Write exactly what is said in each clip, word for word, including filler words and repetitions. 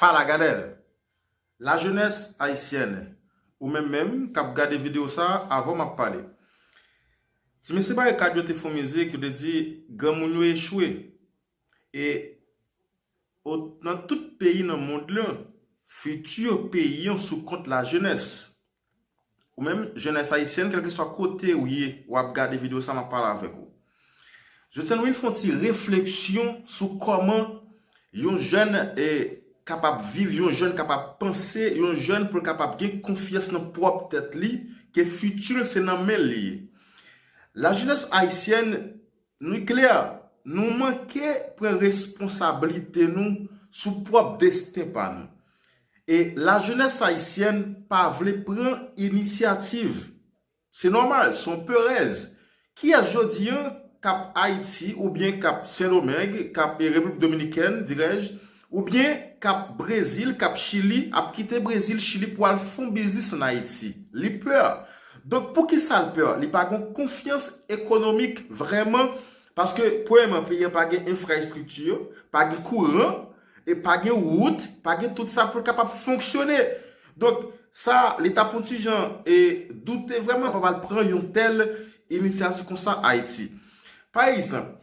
Palagadèl. Lajenès ayisyèn, ou menm menm k ap gade videyo sa a, avan m ap pale. Ti mesye Barikad yo te fè yon mizik, yo te di granmoun yo echwe. E o- nan tout peyi nan mond lan, fiti peyi an sou kont lajenès. Ou menm, jenès ayisyèn, kèlkeswa kote ou ye, w ap gade videyo sa, m ap pale avèk ou. Jodi a, nou vin fè yon ti refleksyon sou kòman yon jèn e, kapab viv, yon jèn kapab panse, yon jèn pou l kapab gen konfyans nan pwòp tèt li, ke fiti l se nan men l li ye. Lajenès ayisyèn, nou klè, nou manke pran responsablite nou sou pwòp desten pa nou. E lajenès ayisyèn pa vle pran inisyativ. Se nòmal, se yon perèz. Kiyès jodi a k ap Ayiti oubyen k ap Sendomeng, k ap e, Repiblik Dominikèn, dirèj, oubyen k ap Brezil, k ap Chili, ap kite Brezil, Chili pou al fè yon biznis ann Ayiti? Li pè. Donk, poukisa l pè? Li pa gen konfyans ekonomik vrèman, paske, premyèman, peyi an pa gen enfrastrikti, pa gen kouran, e pa gen wout, pa gen tout sa pou l kapab fonksyone. Donk, sa, li t ap yon ti jan e doute vrèman, pa pral pran yon tèl inisyativ konsa Ayiti. Pa egzanp,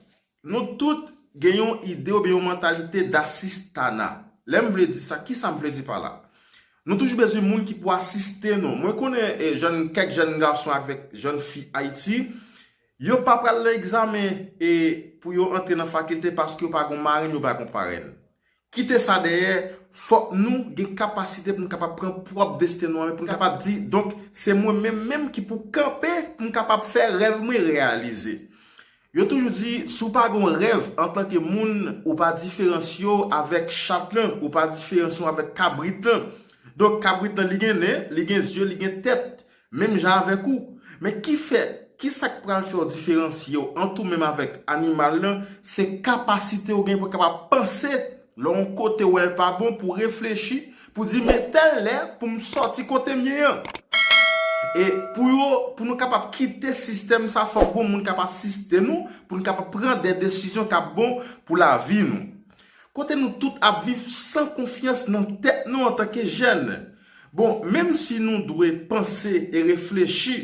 nou tout gen yon ide oubyen yon mantalite dasistana. Lè m vle di sa, kisa m vle di pa la? Nou toujou bezwen moun ki pou asiste nou. Mwen konnen e, jèn, kèk jèn gason avèk jèn fi Ayiti, yo pa pral nan egzamen e, pou yo antre nan fakilte paske yo pa gen marenn, yo pa gen parenn. Kite sa dèyè, fòk nou gen kapasite pou nou kapab pran pwòp desten nou an men, pou nou kapab di, donk, se mwen menm menm ki pou kanpe, pou m kapab fè rèv mwen reyalize. Yo toujou di, si w pa gen yon rèv antanke moun, ou pa diferansye w avèk chat lan, ou pa diferansye w avèk kabrit lan. Donk, kabrit lan, li gen nen, li gen zye, li gen tèt, menm jan avèk ou. Men ki fè, ki sa k pral fè w diferansye w ant ou menm avèk animal lan? Se kapasite w gen pou w kapab panse lè yon kote w wè l pa bon, pou w reflechi, pou w di, men tèl lè pou m sòti kote m ye an. E pou yo, pou nou kapab kite sistèm sa, fòk gon moun k ap asiste nou, pou nou kapab pran de desizyon k ap bon pou lavi nou. Kote nou tout ap viv san konfyans nan tèt nou antanke jèn. Bon, menm si nou dwe panse e reflechi,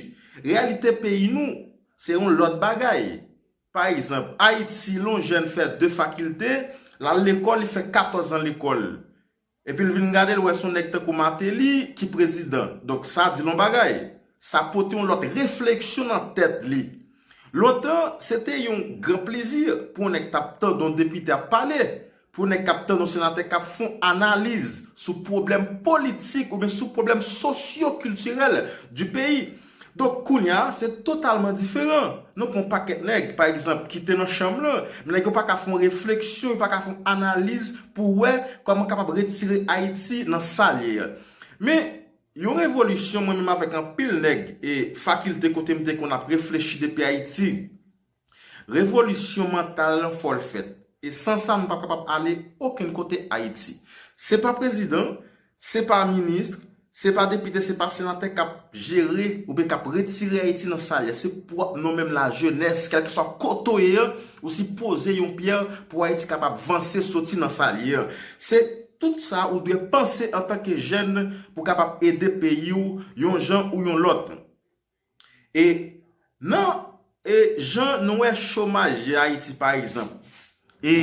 reyalite peyi nou, se yon lòt bagay. Pa egzanp, Ayiti, lè yon jèn fè de fakilte, l al lekòl, li fè katòz an lekòl. Epi l vin gade, l wè se yon nèg tankou Martelly ki prezidan. Donk, sa di l yon bagay. Sa pote yon lòt refleksyon nan tèt li. Lontan, se te yon gran plezi pou yon nèg t ap tande yon depite ap pale, pou yon nèg k ap tande yon senatè k ap fè yon analiz sou pwoblèm politik oubyen sou pwoblèm sosyokiltirèl di peyi. Donk, kounye a, se totalman diferan. Nou pran yon pakèt nèg, pa egzanp, ki te nan chanm lan, men nèg yo pa ka fè yon refleksyon, yo pa ka fè yon analiz pou wè kòman kapab retire Ayiti nan sa l ye a. Men, yon revolisyon, mwen menm avèk anpil nèg e fakilte kote m te konn ap reflechi depi Ayiti, revolisyon mantal lan fò l fèt. E san sa, nou p ap kapab ale okenn kote Ayiti. Se pa prezidan, se pa minis, se pa depite, se pa senatè k ap jere oubyen k ap retire Ayiti nan sa l ye. Se pwòp nou menm lajenès, kèlkeswa kote w ye a, ou sipoze yon pyè pou Ayiti kapab vanse soti nan sa l ye a. Se tout sa ou dwe panse antanke jèn pou kapab ede peyi w yon jan ou yon lòt. E nan e jan nou wè chomaj ye Ayiti, pa egzanp, e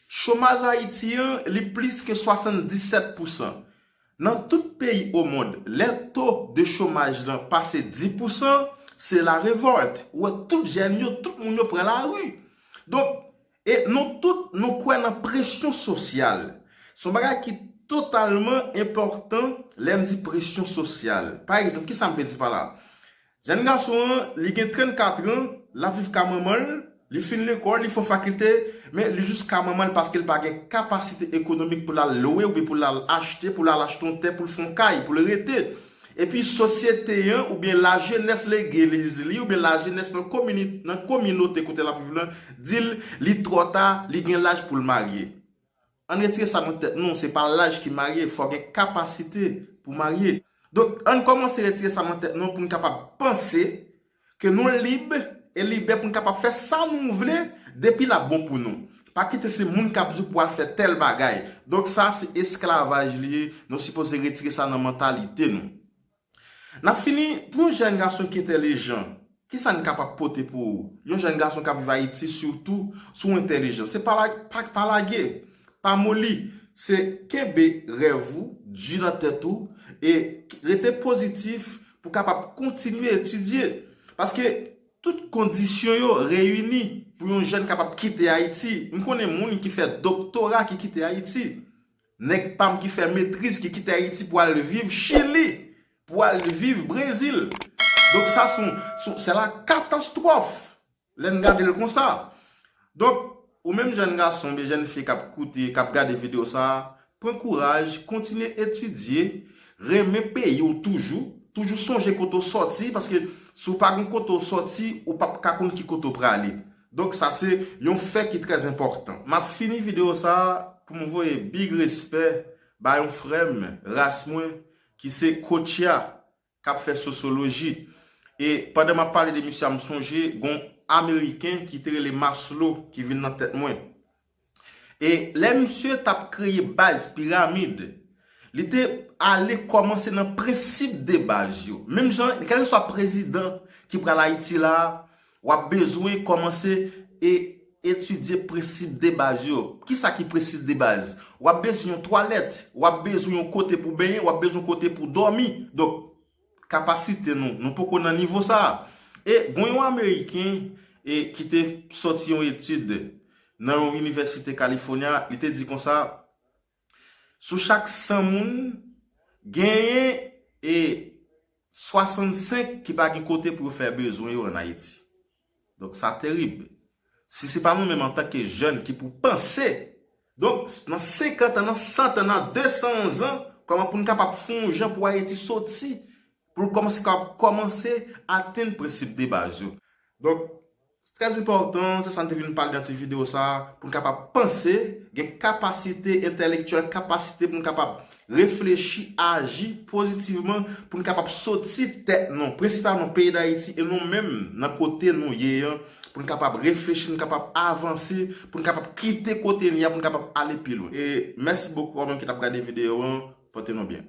chomaj Ayiti an, li plis ke swasanndisèt pousan. Nan tout peyi o mond, lè to de chomaj lan pase dis pousan, se la revòlt. Ou wè tout jèn yo, tout moun yo pran lari. Donk, e nou tout, nou kwè nan presyon sosyal. Se yon bagay ki totalman enpòtan lè m di presyon sosyal. Pa egzanp, kisa m vle di pa la? Jèn gason an, li gen trannkat an, l ap viv ka manman l, li fin lekòl, li fè fakilte, men li jis ka manman l paske l pa gen kapasite ekonomik pou l al lwe oubyen pou l al achte, pou l al achte yon tè, pou l fè yon kay, pou l rete. Epi sosyete an oubyen lajenès legliz li oubyen lajenès nan komini-, nan kominote kote l ap viv lan di l li twò ta, li gen laj pou l marye. Ann retire sa nan tèt nou, se pa laj ki marye, fò gen kapasite pou marye. Donk, ann kòmanse retire sa nan tèt nou pou n kapab panse ke nou lib e libè pou n kapab fè sa nou vle depi l ap bon pou nou. Pa kite se moun k ap di w pou al fè tèl bagay. Donk sa se esklavaj li ye, nou sipoze retire sa nan mantalite nou. N ap fini, pou yon jèn gason ki entèlijan, kisa n kapab pote pou ou? Yon jèn gason k ap viv Ayiti, sitou si w entèlijan, se pa la, pa, pa lage, pa moli, se kenbe rèv ou di nan tèt ou e rete pozitif pou w kapab kontinye etidye. Paske tout kondisyon yo reyini pou yon jèn kapab kite Ayiti. M konnen moun ki fè doktora ki kite Ayiti. Nèg pa m ki fè metriz ki kite Ayiti pou al viv Chili, pou al viv Brezil. Donk sa se yon, se yon, se la katastwòf lè n gade l konsa. Donk, ou menm jèn gason oubyen jèn fi k ap koute, k ap gade videyo sa a, pran kouraj, kontinye etidye, renmen peyi w toujou, toujou sonje kote w sòti, paske si w pa gen kote w sòti, ou p ap ka konn ki kote w prale. Donk sa se yon fè ki trè enpòtan. M ap fini videyo sa a pou m voye big respè ba yon frè m, ras mwen, ki se Kotya, k ap fè sosyoloji. E pandan m ap pale de misye a, m sonje gon Ameriken ki te rele Maslow ki vin nan tèt mwen. E lè misye t ap kreye baz piramid, li te ale kòmanse nan prensip de baz yo. Menm jan, kèlkeswa prezidan ki pral Ayiti la, w ap bezwen kòmanse e etidye prensip de baz yo. Kisa ki prensip de baz? W ap bezwen yon twalèt, w ap bezwen yon kote pou benyen, w ap bezwen yon kote pou dòmi. Donk, kapasite nou, nou poko nan nivo sa a. E gon yon Ameriken e, ki te sòti yon etid nan yon inivèsite California, li te di konsa, sou chak san moun, genyen e swasannsenk ki pa gen kote pou yo fè bezwen yo ann Ayiti. Donk sa terib. Si se pa nou menm antanke jèn ki pou panse, donk nan senkant an, nan san an, nan de san zan, kòman pou n kapab fè yon jan pou Ayiti soti, pou l kòmanse, kapab kòmanse atenn prensip de baz yo. Donk, se trè enpòtan, se sa n te vin pale nan ti videyo sa a, pou n kapab panse, gen kapasite entèlektyèl, kapasite pou n kapab reflechi, aji pozitivman, pou n kapab soti tèt nou, prensipalman peyi Dayiti, e nou menm, nan kote nou ye an, pou n kapab reflechi, pou n kapab avanse, pou n kapab kite kote n ye a, pou n kapab ale pi lwen. E mèsi bokou, ou menm ki t ap gade videyo an, pòte nou byen.